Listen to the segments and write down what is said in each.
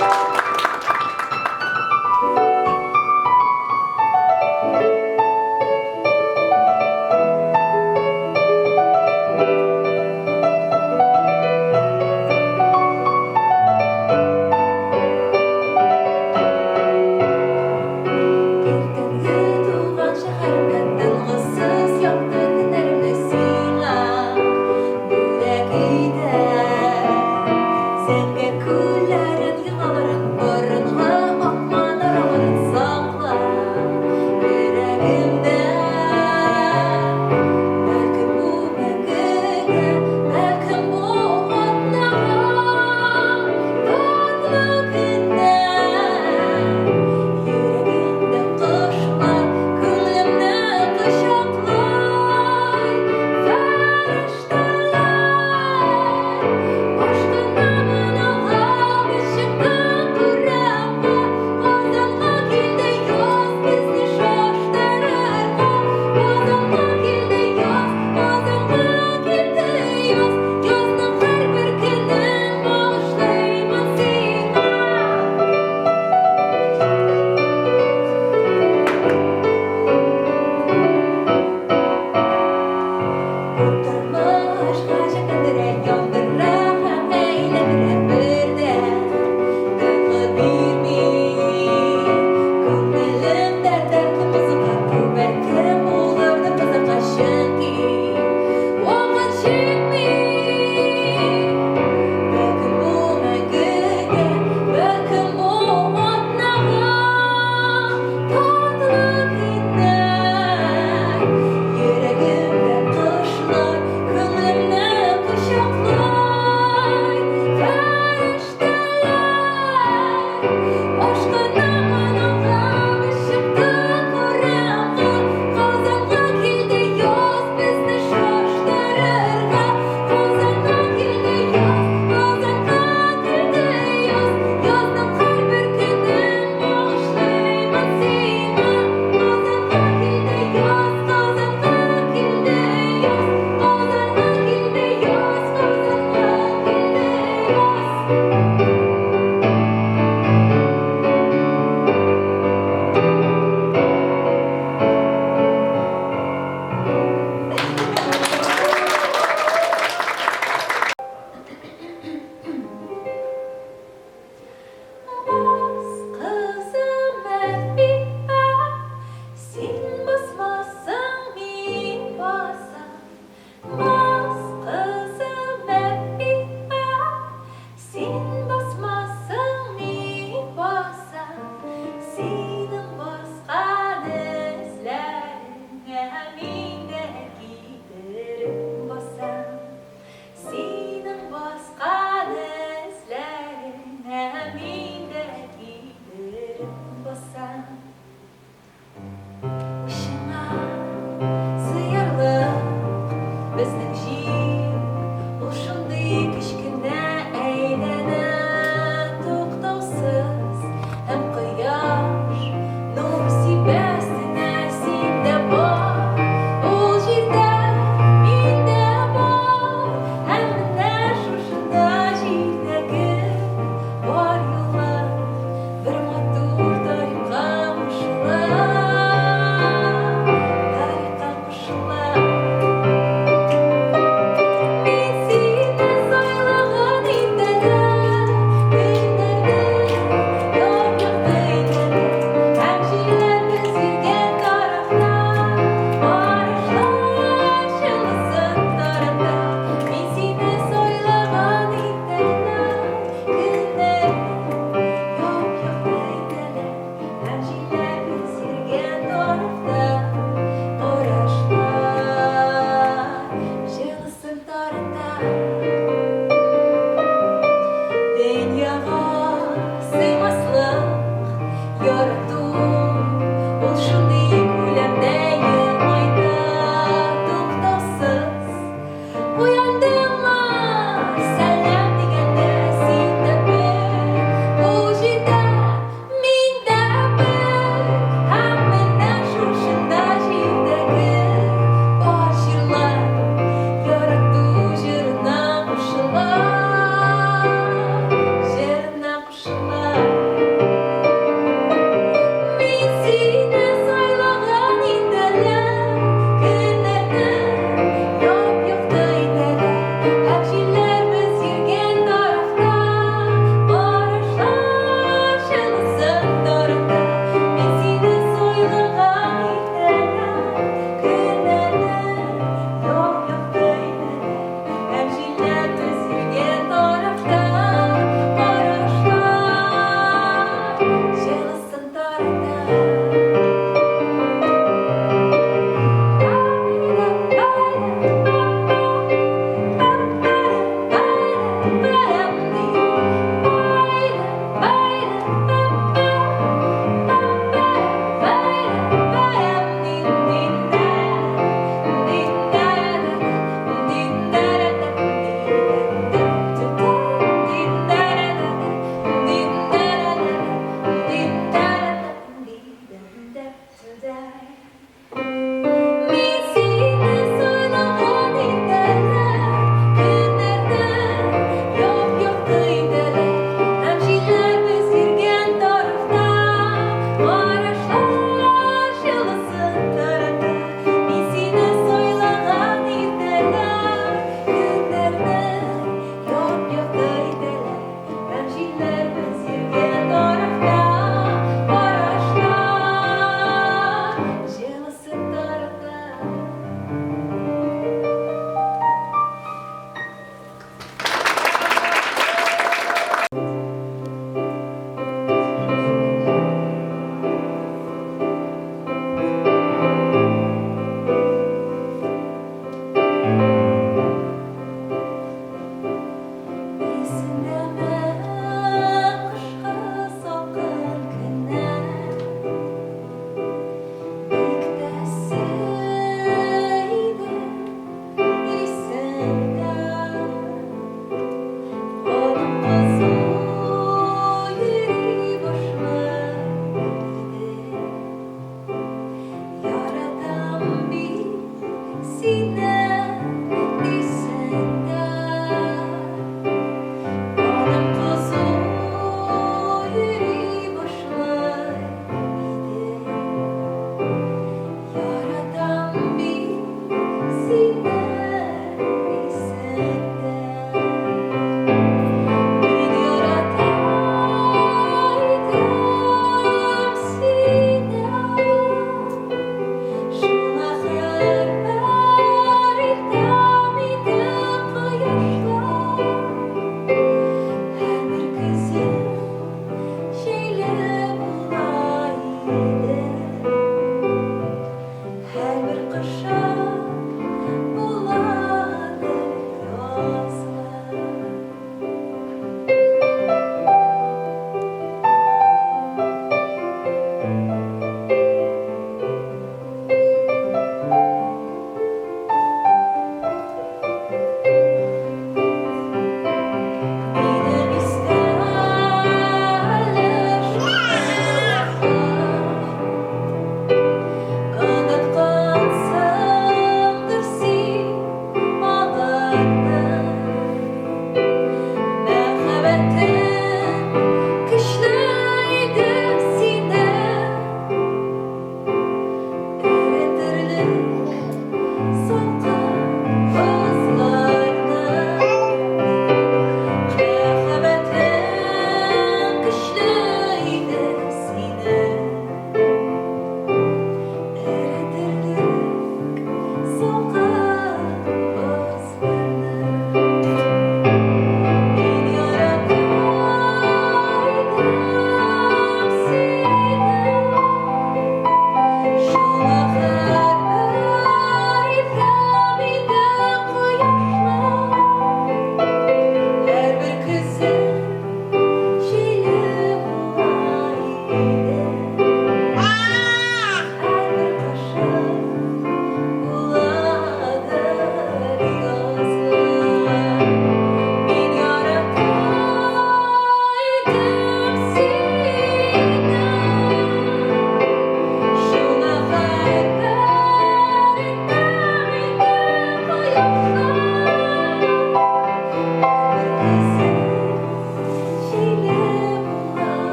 Иртәнге туган шәһәремә тынгысыз якты көннәремне сиңа бүләк итәм. Зәңгәр күлләрен, елгаларын,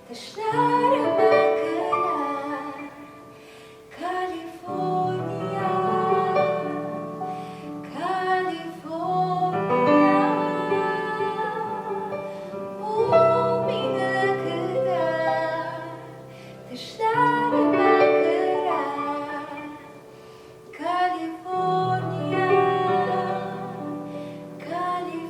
Төшләремә керә Калифорния, Калифорния. Ул мине көтә, төшләремә керә Калифорния, Калифорния.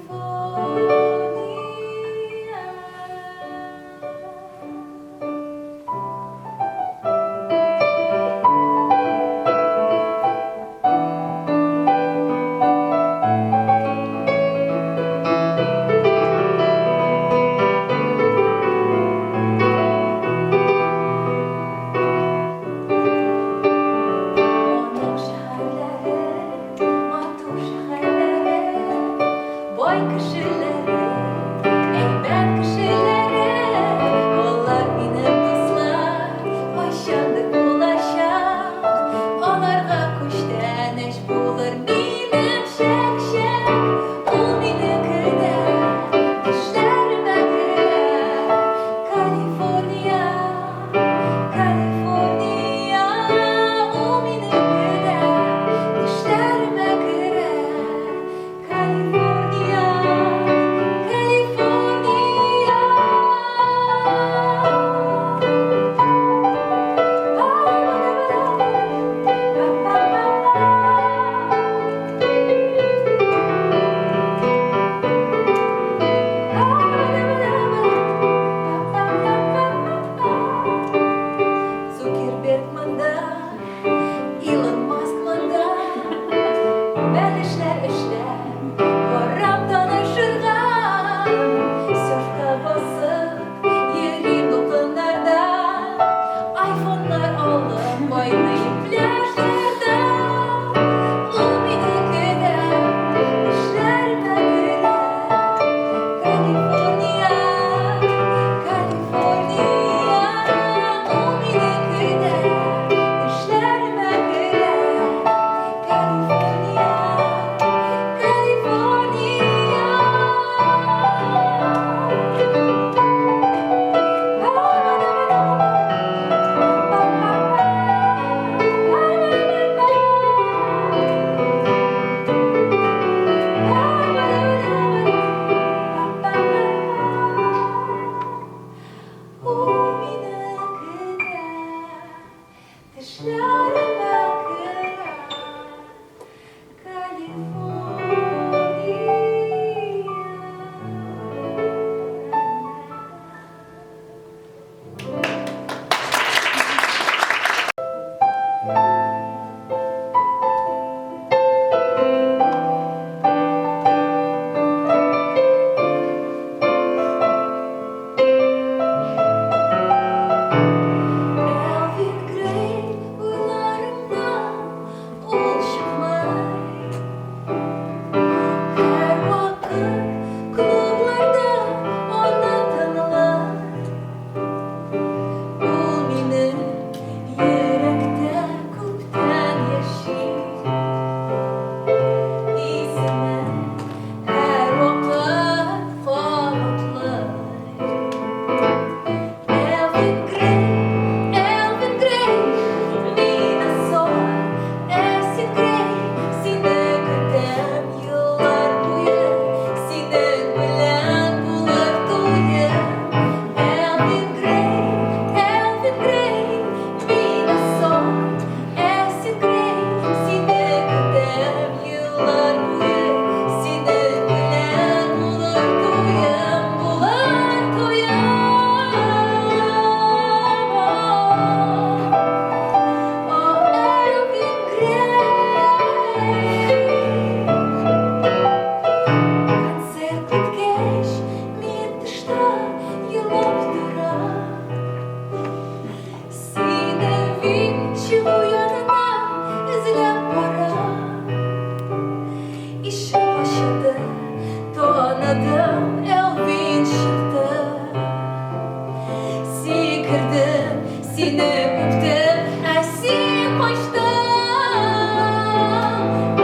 Аның шәһәрләре, матур шәһәрләре, бай кешеләре, әйбәт кешеләре. Алар минем дуслар, кайчандыр булачак. Аларга күчтәнәч булыр минем чәк-чәк. Ул мине көтә, төшләремә керә. Калифорния, Калифорния, ул мине көтә, төшләремә керә. Калифорния, Калифорния. Цукерберг монда, Илон Маск монда, бәлешләр эшләп, барам танышырга. Серфка басып, йөрим дулкыннарда, айфоннар алып, кайныйм пляжларда. Ул мине көтә, төшләремә керә. Калифорния, Калифорния, ул мине көтә, төшләремә керә. Калифорния, Калифорния. Ул мине көтә, төшләремә керә. Калифорния. Элвин Грей уйларымнан ул чыкмый. Һәрвакыт клубларда аны тыңлый. Ул минем йөрәктә күптән яши. Исемен һәрвакыт кабатлый. Элвин Грей, Элвин Грей, мин соль, ә син Грей, сине көтәм еллар буе, синең белән булыр туем. Элвин Грей, Элвин Грей, мин соль, ә син Грей, сине көтәм еллар буе, синең белән булыр туем, булыр туем. О, Элвин Грей. Концерт беткәч, мин тышта елап торам. Сине мин чыгу янына эзләп барам. Ишек ачылды, таныдым, Элвин чыкты. Сикердем, сине үптем, ә син качтың.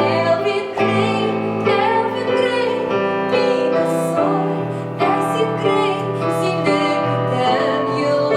Элвин Грей, Элвин Грей, мин соль, ә син Грей, сине көтәм еллар.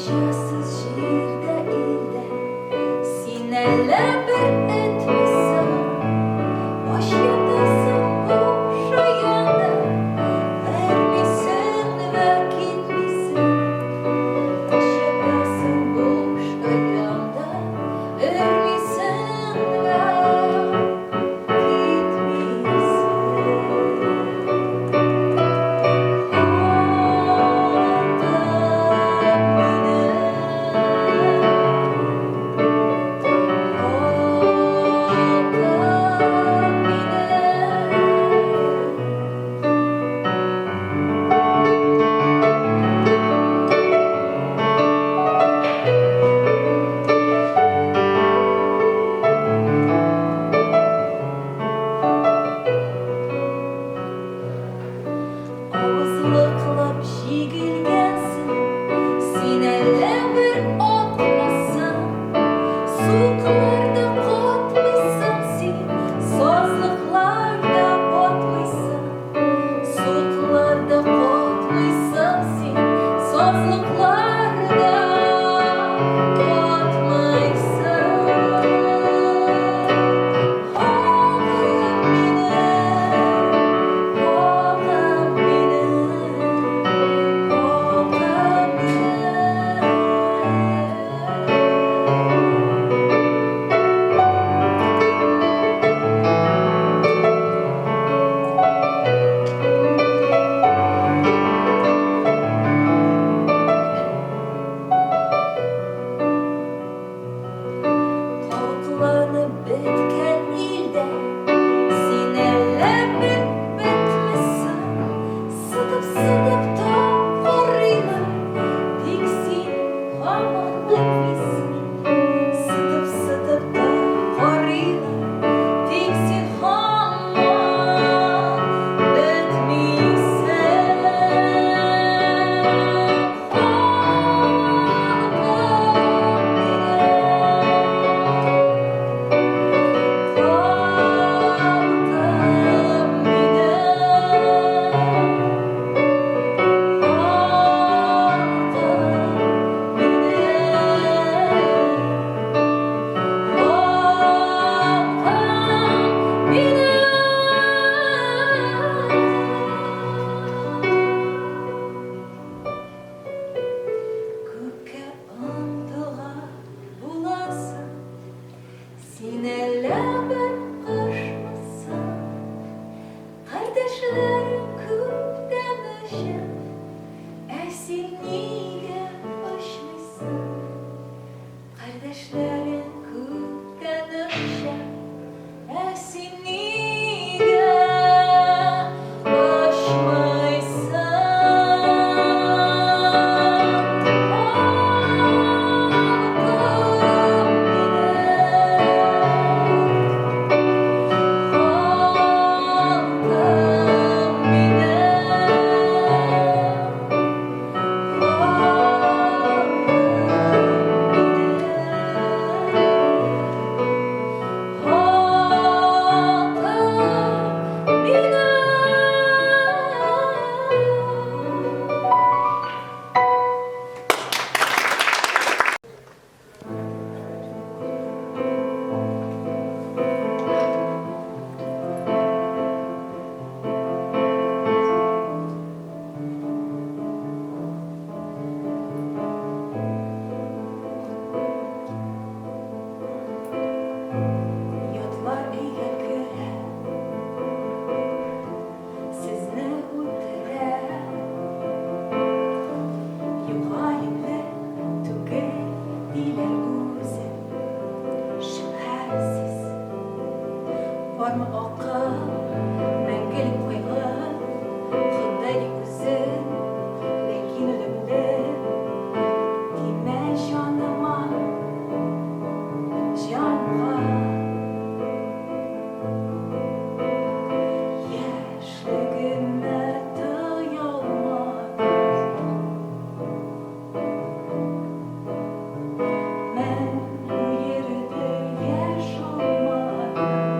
Хуҗасыз җирдә, илдә син әллә бер этмисең? Ач ятасың буш ояңда, өрмисең вә китмисең. Ач ятасың буш ояңда, өрмисең вә китмисең. Халкым минем, халкым минем. Авызлыклап җигелгәнсең, син әллә бер атмысың? Суыкларда катмыйсың син, сазлыкларда батмыйсың. Суыкларда катмыйсың син, сазлыкларда батмыйсың. Халкым минем, халкым минем, халкым минем. Кабыкланып беткән илдә син әллә бер бетмисең? Сытып-сытып та карыйлар, тик син һаман бетмисең. Сытып-сытып та карыйлар, тик син һаман бетмисең. Халкым минем, халкым минем, халкым минем, халкым минем. Күккә омтылган буласың, син әллә бер кошмысың? Кардәшләрең күптән оча, ә син нигә очмыйсың? Кардәшләрең күптән оча, ә син нигә очмыйсың? Халкым минем, халкым минем, халкым минем, халкым минем. Ятлар өйгә керә, сезне үтерә. Юк, гаепле түгел, диләр үзе, шөбһәсез. Бармы акыл, мәңгелек кайгы? Ходай үзе, ләкин үлемле. Тимә җаныма, җанга. Яшьлегемне тоялмадым. Мин бу җирдә яшь алмадым.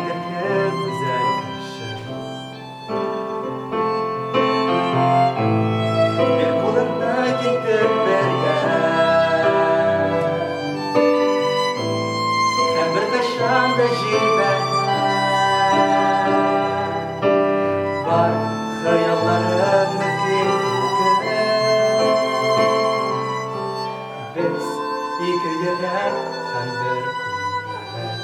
кадерле гүзәл кеше. Бир кулыңны киттек бергә. Һәм беркайчан да җибәрмә. Бар хыялларым мөһим түгел. Без ике йөрәк һәм бер күңел.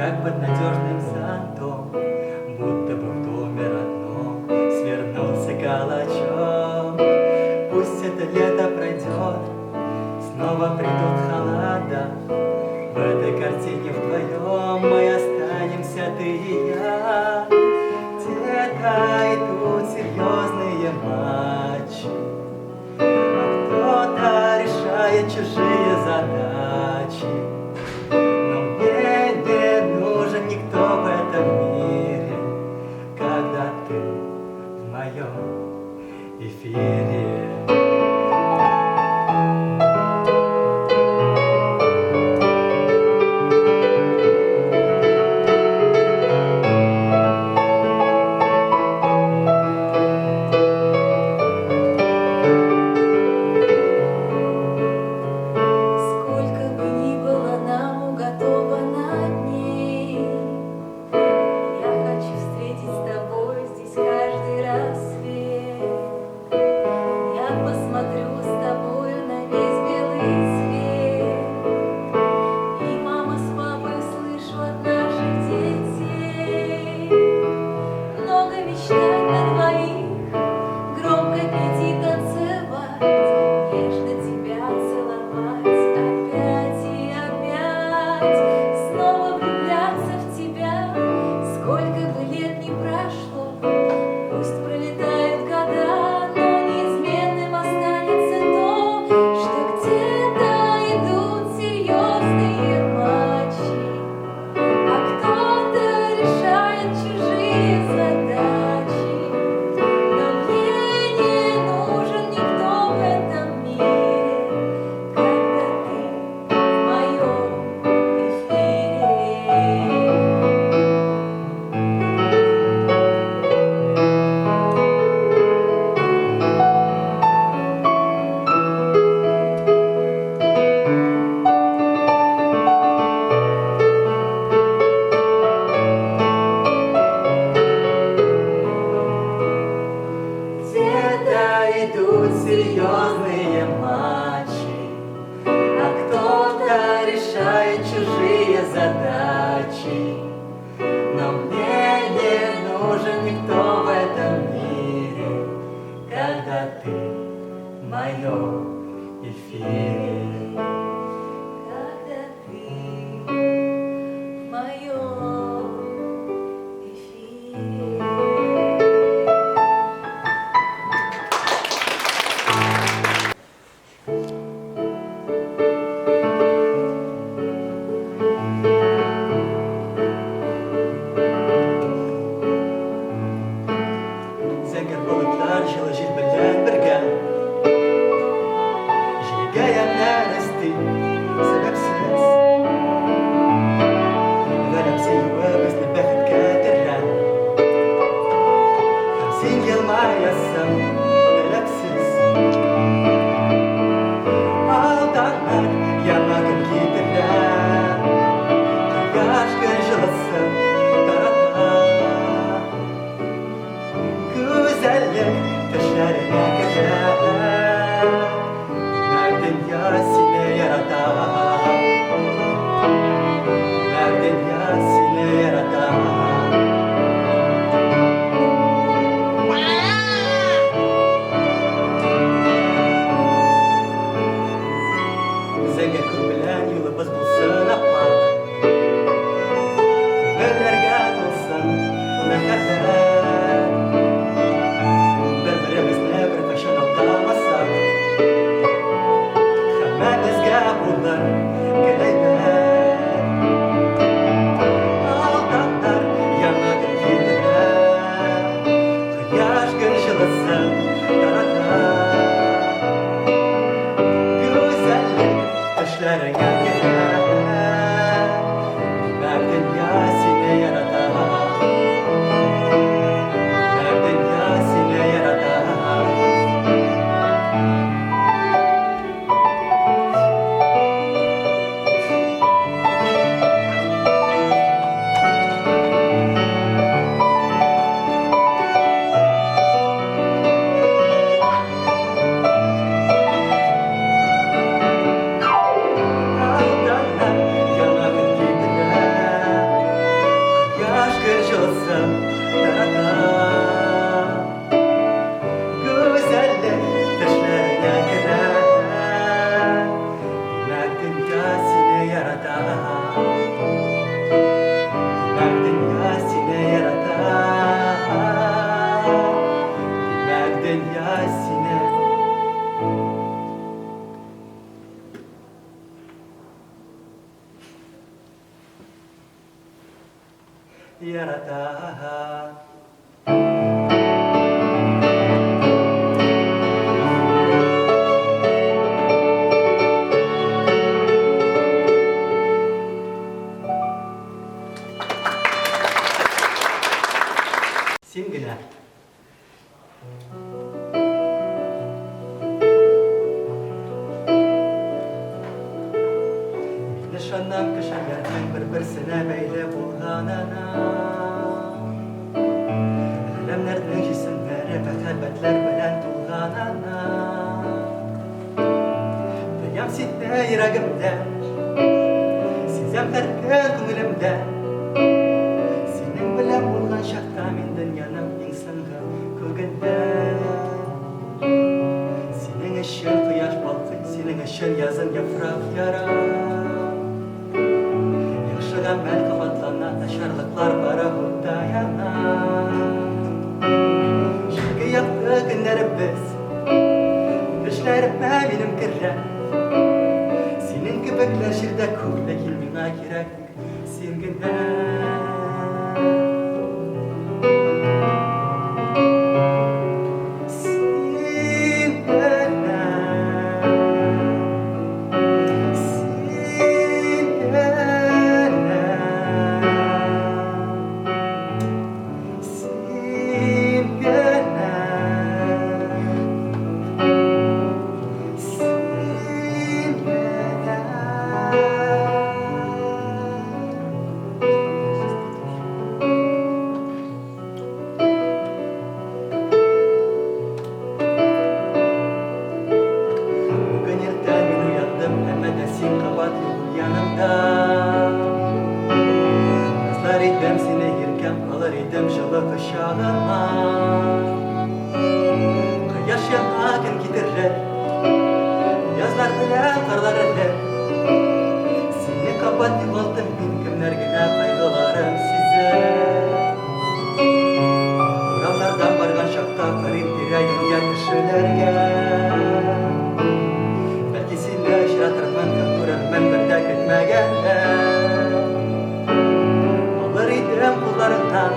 Как под надежным зонтом, будто бы в доме родном свернулся калачом. Пусть это лето пройдет, снова придут холода. В этой картине вдвоем мы останемся, ты и я. Где-то идут серьезные матчи, а кто-то решает чужие задачи. Но мне не нужен никто в этом мире, когда ты в моем эфире. Сколько бы ни было нам уготовано дней, я хочу встретить с тобой здесь каждый рассвет. Я посмотрю с тобою на весь белый свет, и мама с папой услышу от наших детей. Много мечтать на двоих, громко петь и танцевать, нежно тебя целовать опять и опять, снова влюбляться в тебя, сколько бы лет ни прошло, пусть пролетают года, но неизменным останется то, что где-то идут серьезные матчи, а кто-то решает чужие задачи. Но мне не нужен никто в этом мире, когда ты в моем эфире. Где-то идут серьезные матчи, а кто-то решает чужие задачи. Но мне не нужен никто в этом мире, когда ты в моем эфире. Когда ты в моем эфире. Зәңгәр болытлар җылы җил белән бергә Җилгә ямьнәр өсти сәбәпсез. Галәм сөюе безне бәхеткә төрә, Һәм син елмаясың таләпсез. Алданнар яңа көн китерә, Кояш гөл җылысын тарата. Гүзәллек төшләреңә керә, Димәк, дөнья сине ярата. Димәк, дөнья сине ярата. Зәңгәр күк белән юлыбыз булсын ап-ак, Күңелләргә тулсын мәхәббәт. Бер-беребезне беркайчан алдамасак, Һәммәбезгә булыр гел әйбәт. Алданнар яңа көн китерә, Кояш гөл җылысын тарата. Гүзәллек төшләреңә керә, Димәк, дөнья сине ярата. Димәк, дөнья сине ярата. Алданнар дөнья сине ярата. Димәк, дөнья сине ярата. Димәк, дөнья сине ярата. Син генә. Мин ышанам кешеләрнең бер-берсенә бәйле булганына. Галәмнәрнең җисемнәре мәхәббәтләр белән тулганына. Тоям сине йөрәгемдә, сизәм һәр көн күңелемдә. Синең белән булган чакта мин дөньяның иң соңгы күгендә. Синең өчен кояш балкый, синең өчен язын яфрак яра. Яхшы гамәл кабатлана, начарлыклар бары утта яна. Җәйге якты көннәребез төшләремә минем керә. Синең кебекләр җирдә күп, ләкин миңа кирәк тик син генә. Син генә. Син генә. Син генә. Син генә. Бүген иртән мин уяндым, әмма дә син кабат юк янымда. Назлар идем сине иркәм, алыр идем җылы кочагыма. Кояш яңа көн китерер, язлар белән карлар эрер. Сине кабат югалттым мин, кемнәр генә кайгыларым сизер. Урамнардан барган чакта карыйм тирә-юньгә кешеләргә. Бәлки сине очратырмын һәм күрермен бер дә көтмәгәндә. Алыр идем кулларыңнан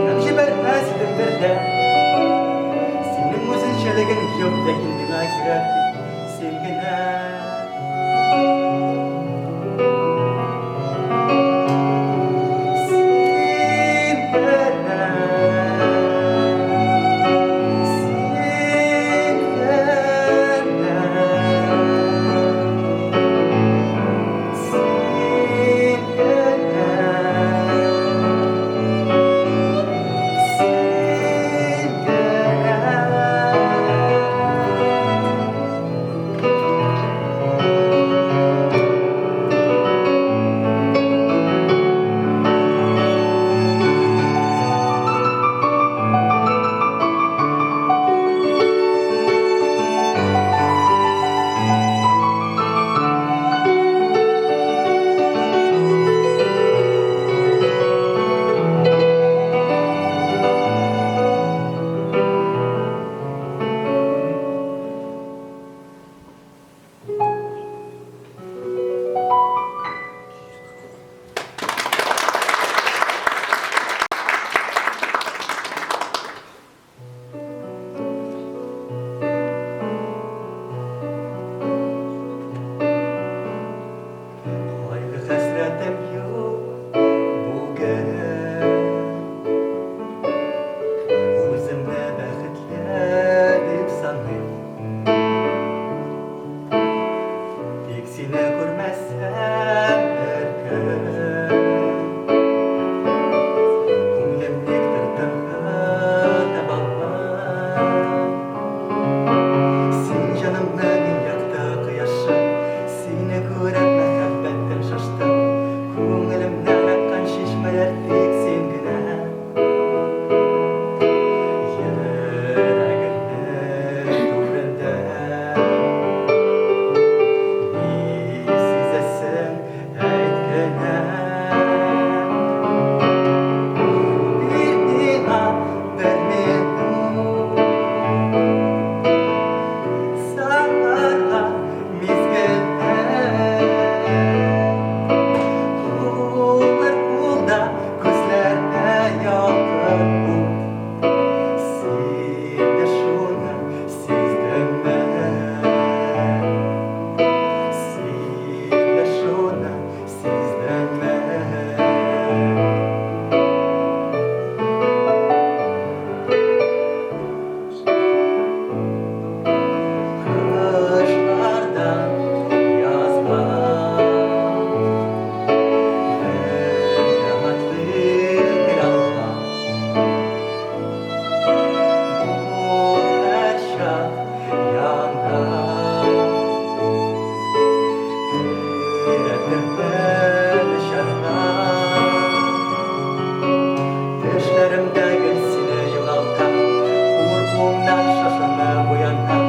һәм җибәрмәс идем бер дә. Синең үзенчәлегең юк, ләкин миңа кирәк тик син генә. Син генә. Син генә. Син генә. Син генә. Кайгы-хәсрәтем юк бүген. Үземне бәхетле дип саныйм. Тик сине күрмәсәм бер көн, күңелем никтер тынгы табалмый. Син җанымның иң якты кояшы, сине күреп мәхәббәттән шаштым. Күңелемнән аккан чишмәләр тик син генә. Йөрәгемнең түрендә Өйрәтермен очарга. Төшләремдә гел сине югалтам, Куркуымнан шашынып уянам.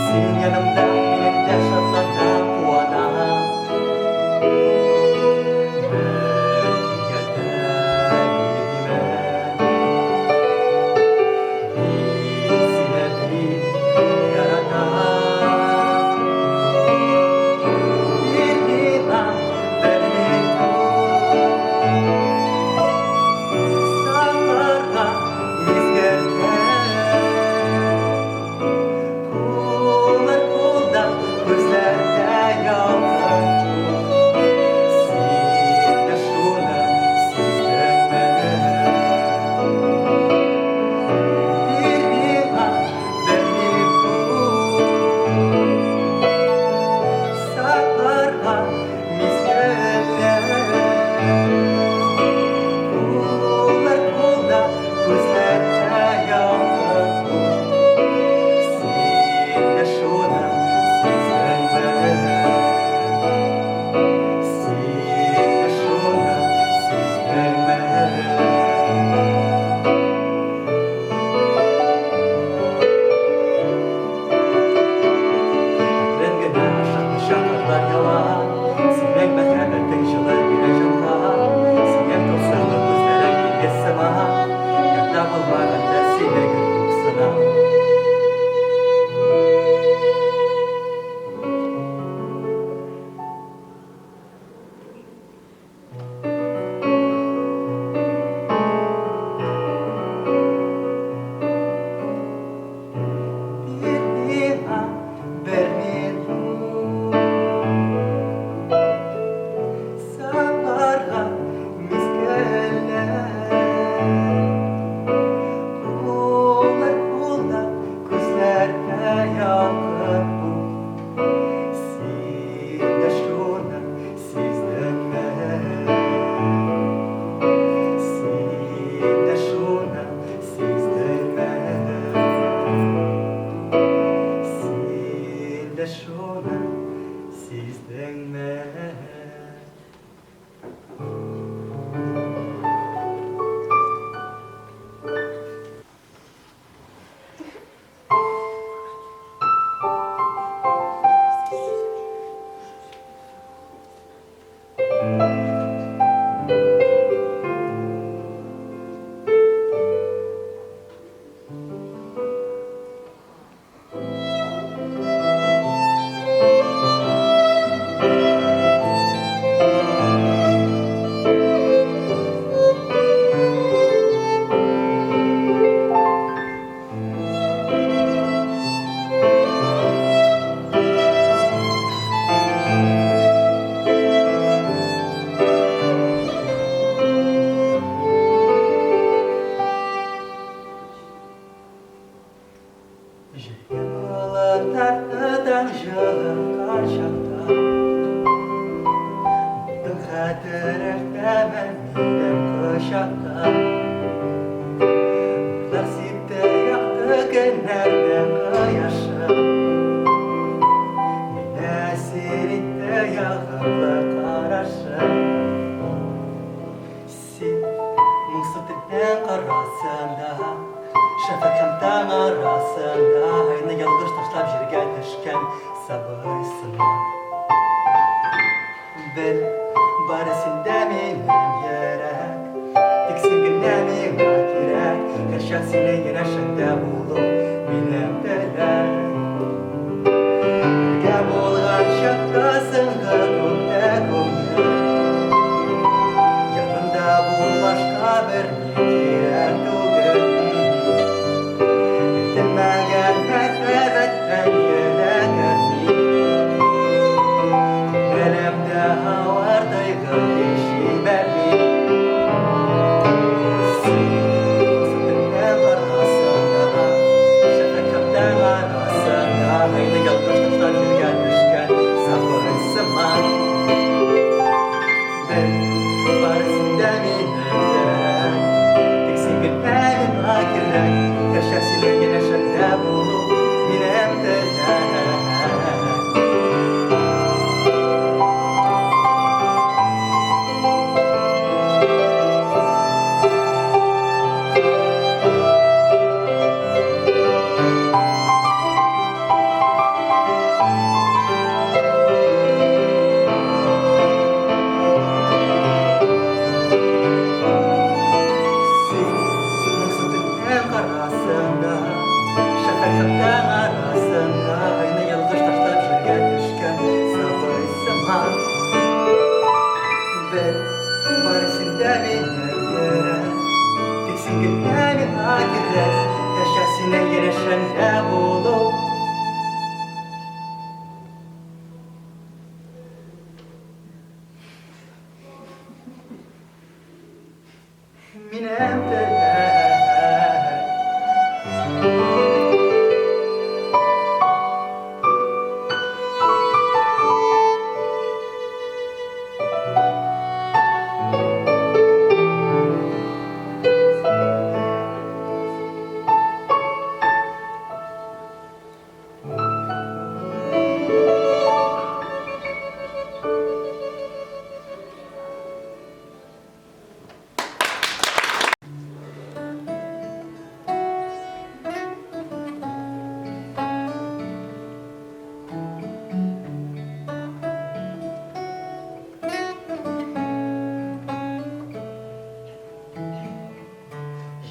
Син янымда, мин инде шатланам, куанам. Беркемгә дә бирмимен. Мин сине бик яратам. Бир миңа бер минут, Сакларга мизгелләр. Куллар кулда, күзләрдә ялкын ут. Син дә шуны сиздеңме? Бир миңа бер минут, Сакларга мизгелләр. Куллар кулда, күзләрдә ялкын ут. Син дә шуны сиздеңме? Син дә шуны сиздеңме? Әкрен генә ашыкмыйча карлар ява. Синең мәхәббәтең җылы бирә җанга. Синең тылсымлы күзләрең диңгез сыман. Янда булмаганда сине гел юксынам. Бир миңа бер минут, Сакларга мизгелләр. Куллар кулда, күзләрдә ялкын ут. Син дә шуны сиздеңме? Син дә шуны сиздеңме? Син дә шуны сиздеңме? Җәйге болытлардан җылыткан чакта, Булдың хәтеремдәме минем кочакта. Нурлар сипте якты көннәрнең кояшы, Мине әсир итте ягымлы карашы. Син моңсу төннең карасында, Шәфәкъ һәм таң арасында, Айны ялгыш ташлап җиргә төшкән сабый сыман. Бел, бары синдә минем йөрәк, Тик син генә миңа кирәк. Һәрчак синең янәшәңдә булу минем теләк. Бергә булган чакта соңгы күктә күңел, Янында бул, башка берни кирәк түгел. Әйтелмәгән мәхәббәттән йөрәк әрни, Күңелемдә авыр тойгы һич җибәрми. Син моңсу төннең карасында, Шәфәкъ һәм таң арасында, Айны ялгыш ташлап җиргә төшкән сабый сыман. Бел, бары синдә минем йөрәк, Тик син генә миңа кирәк. Һәрчак синең янәшәңдә булу минем теләк. Бел, бары синдә минем йөрәк. Тик син генә миңа кирәк, Яшә синең янәшәңдә булу. Минем теләк.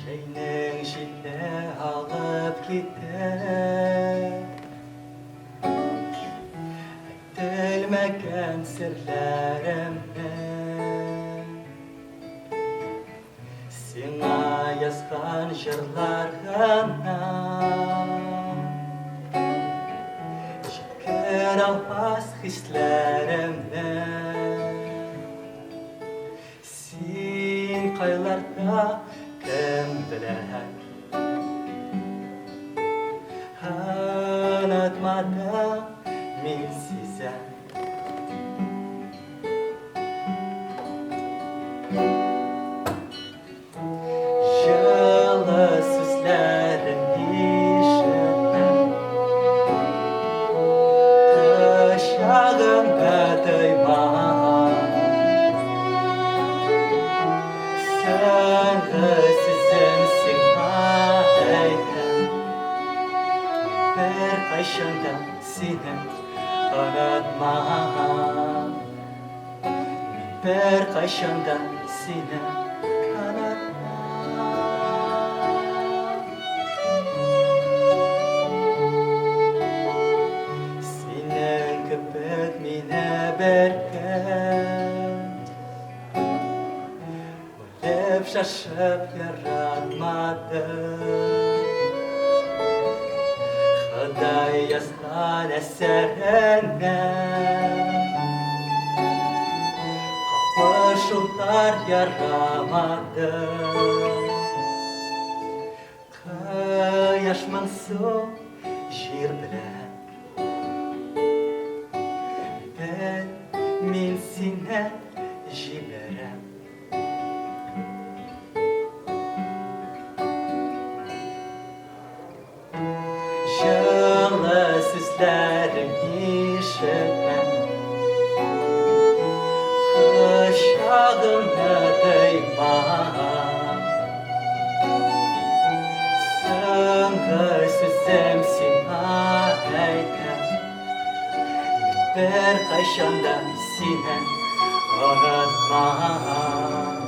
Җәйнең җиле алып китте, Әйтелмәгән серләремне. Сиңа язган җырлар гына Җиткерә алмас хисләремне. Син кайларда, кем белә? Онытмадым, мин сизәм. Җылы сүзләрең ишетмәм, Кочагыңда тоймам. Соңгы сүзем сиңа әйтәм, Беркайчан да сине онытмам. Мин беркайчан да сине онытмам. Синең кебек мине беркем Үлеп шашып яратмады. Ходай язган әсәренә Кавышулар ярамады. Кояш моңсу җир белән Бел, мин сине җибәрәм. Җылы сүзләрең ишетмәм, Кочагыңны тоймам. Соңгы сүзем сиңа әйтәм, Мин беркайчан да сине онытмам.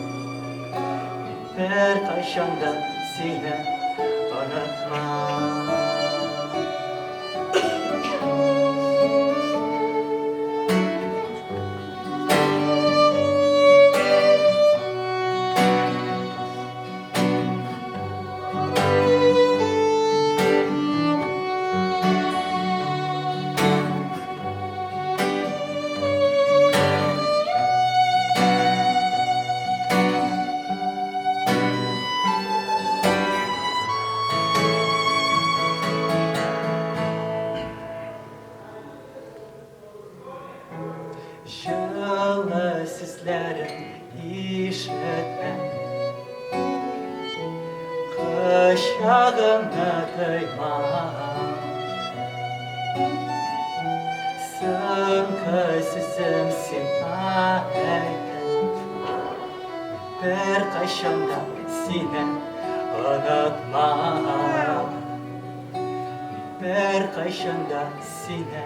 Мин беркайчан да сине онытмам. Җылы сүзләрең ишетмәм, Кочагыңны тоймам. Соңгы сүзем сиңа әйтәм, Беркайчан да сине онытмам. Беркайчан да сине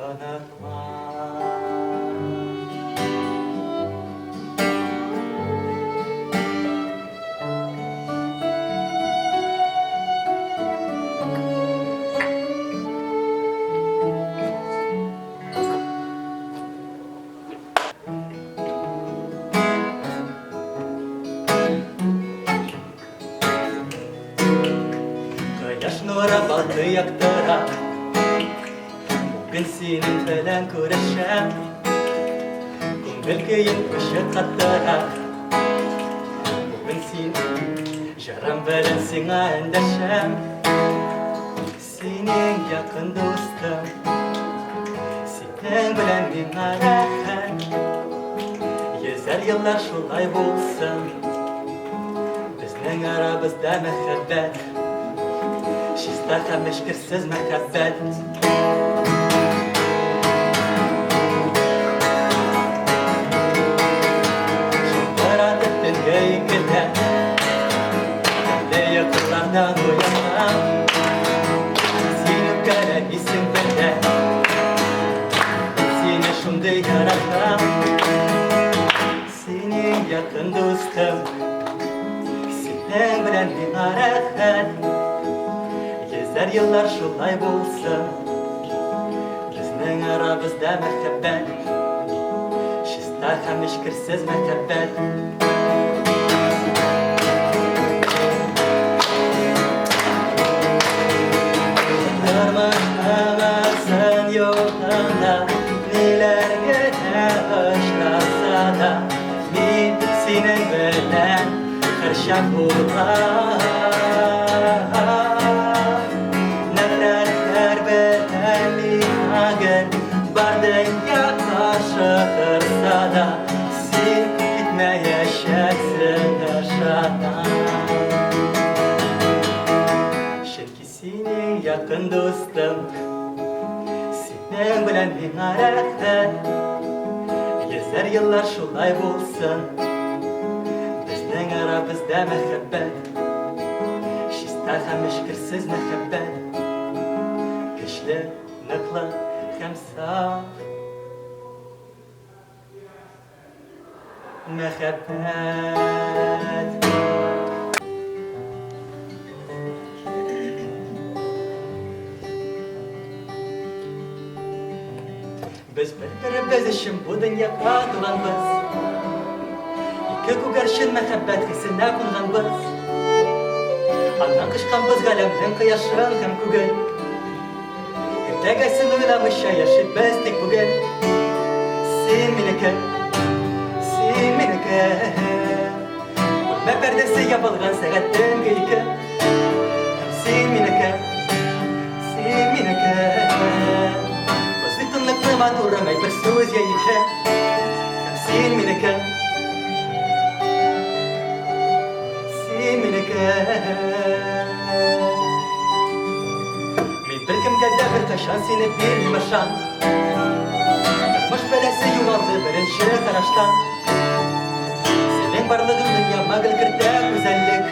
онытмам. Бүген синең белән күрешәм. Күңел көен көче каттыра. Бүген син җырым белән сиңа эндәшәм. Синең якын дустым. Синең белән миңа рәхәт. Йөзәр еллар шулай булсын. Безнең арабызда мәхәббәт. Чиста һәм эчкерсез мәхәббәт. Шылтыратып төнге икедә, Тәмле йокылардан уянам. Син үпкәләмисең бер. Мин сине шундый яратам. Синең якын дустым. Синең белән миңа рәхәт. Йөзәр еллар шулай булсын. Безнең арабызда мәхәббәт. Чиста һәм эчкерсез мәхәббәт. Тормышымызның юлында ниләр генә очраса да, мин синең белән һәрчак булам. Нәфрәтләр белән миңа гел бар дөнья каршы торса да, син китмәячәксең, ышанам. Чөнки синең якын дустым, синең белән миңа рәхәт. Йөзәр еллар шулай булсын. Безнең арабызда мәхәббәт. Чиста һәм эчкерсез мәхәббәт. Көчле, ныклы һәм саф мәхәббәт. Без бер-беребез өчен бу дөньяга туганбыз. Ике күгәрчен мәхәббәт хисенә кунганбыз. Аннан кычканбыз галәмнең кояшын һәм күген. Иртәгәсен уйламыйча яшибез тик бүген. Син минеке, син минеке. Бүлмә пәрдәсе ябылган сәгать төнге ике. Һәм син минеке, син минеке. Бозый тынлыкны матурым әй бер сүз я ике. Һәм син минеке, син минеке. Мин беркемгә дә беркайчан сине бирмим ышан. Тормыш бәласе югалды беренче караштан. Синең барлыгың дөньяма гел кертә гүзәллек.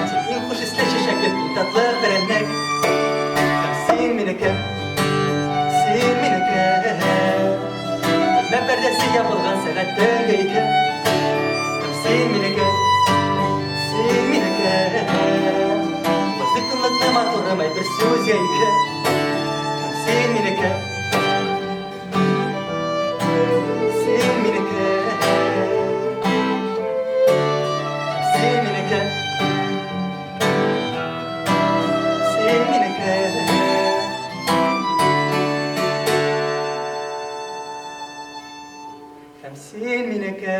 Син иң хуш исле чәчәклек, иң татлы перәннек. Һәм син минеке, син минеке. Бүлмә пәрдәсе ябылган сәгать төнге ике. Һәм син минеке, син минеке. Бозык тынлыкны матурым әй бер сүз я ике. Һәм син минеке, син минеке. Син минеке, син минеке. Һәм син минеке.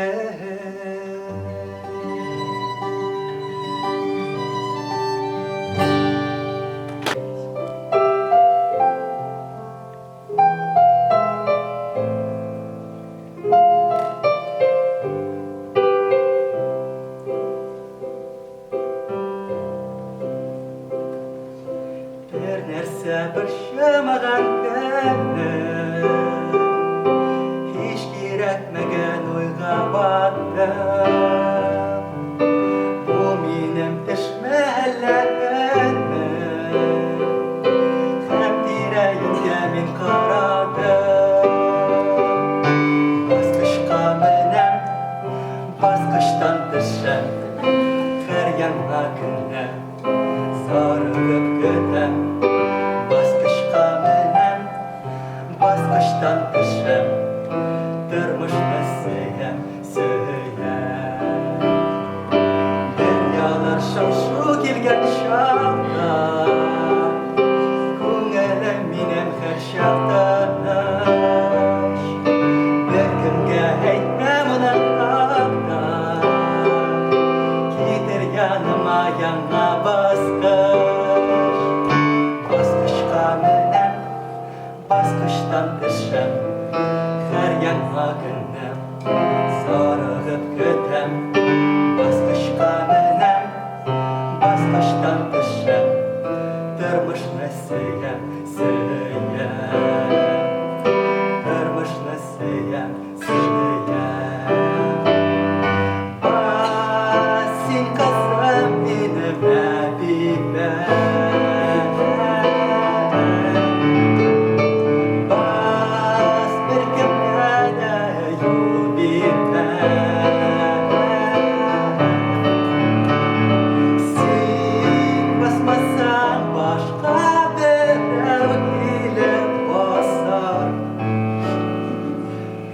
Бер нәрсә борчымаган көнне, һич кирәкмәгән уйга баттым. Бу минем төшме әллә өнме? Һәм тирә-юньгә мин карадым. Баскычка менәм, баскычтан төшәм, һәр яңа көнне зарыгып көтәм. Баскычка менәм, баскычтан төшәм, тормышны сөям, сөям. Дөньялар шау-шу килгән чакта, күңелем минем һәрчак тыныч. Беркемгә әйтмә моның хакта. Китер яныма яңа баскыч. Баскычка менәм, баскычтан төшәм. Һәр яңа көнне зарыгып көтәм. Баскычка менәм, баскычтан төшәм. Тормышны сөям, сөям. Тормышны сөям, сөям. Бас син, кызым, минем әбибәм. Бас, беркемгә дә юл бирмә. Син басмасаң, башка берәү килеп басар.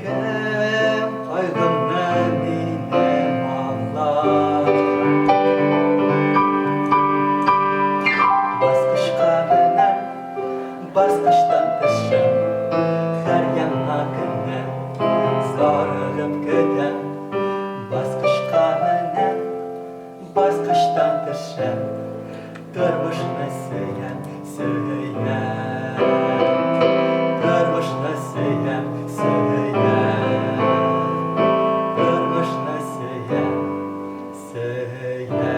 Кем кайгымны минем аңлар? Баскычка менәм, баскычтан төшәм. Һәр яңа көнне зарыгып көтәм. Баскычка менәм, баскычтан төшәм. Тормышны сөям, сөям. Тормышны сөям, сөям. Тормышны сөям, сөям.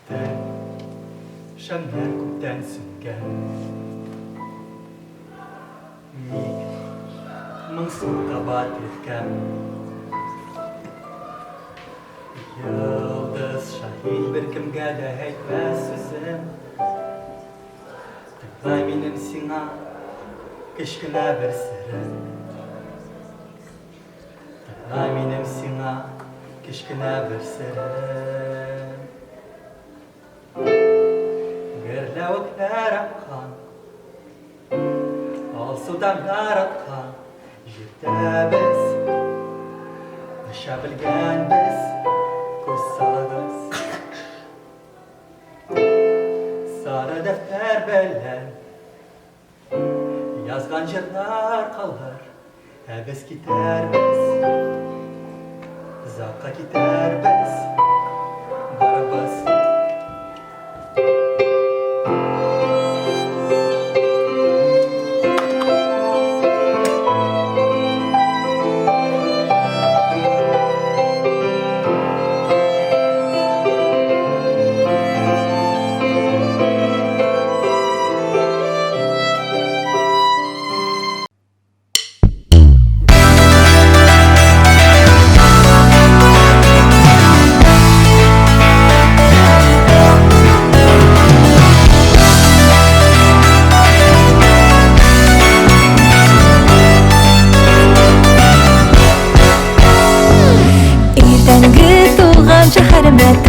Төн, шәмнәр күптән сүнгән. Ник моңсу кабат иркәм? Йолдыз шаһит, беркемгә дә әйтмә сүзем. Тыңла минем сиңа кечкенә бер серем. Тыңла минем сиңа кечкенә бер серем. Гөрләвекләр аккан, алсу таңнар аткан җирдә без оча белгәнбез, күз салыгыз. Сары дәфтәр белән язган җырлар калыр, ә без китәрбез, озакка китәрбез, барыбыз.